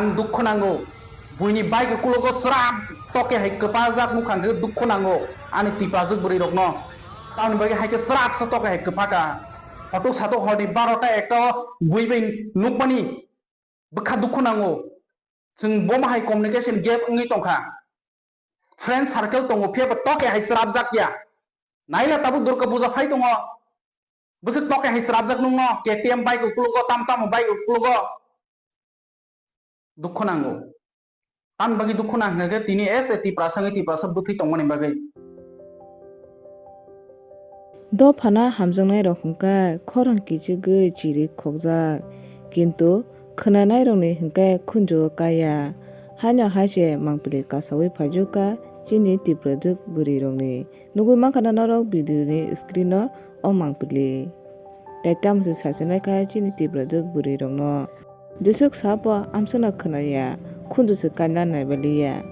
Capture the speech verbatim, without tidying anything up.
Ang dukhu nango. Buini bike ukulogo srap toke hai kwpajak nukha hwnkhe dukhu nango ani Tiprajwk bwrwi rokno. Tamoni bagwi hai khe srap sa toke hai kwpha ka. Hotok satok horni barota ekta o bui bai nukmani bwkha dukhu nango. Chwng bomo hai communication gap wngwi tongkha. Friend circle tongo, phiya bo toke hai srapjak ya. Naila tabuk Durga Puja phai tongo. Bwswk toke hai srapjak nungno, K T M bike ukulogo, tam tamo bike ukulogo. Dukhu nango. Tamni bagwi dukhu nang hwnkhe tini as a Tiprasa wngwi Tiprasa bwthwi tongmani bagwi. Dophano hamjaknairok hwnkhe khorang kichigwi chiri khokjak, kintu khwnanairokni hwnkhe khunju-o kaya. Haino hai se mangpili kasaui phaijukha chini Tiprajwk bwrwirokni. Nugui mankha na norok video ni screen o o mangpili. Tai tamo se sasinai kha chini Tiprajwk bwrwirokno. Jeswk sabo amsano khwnaya, khunju se kaina naibaliya.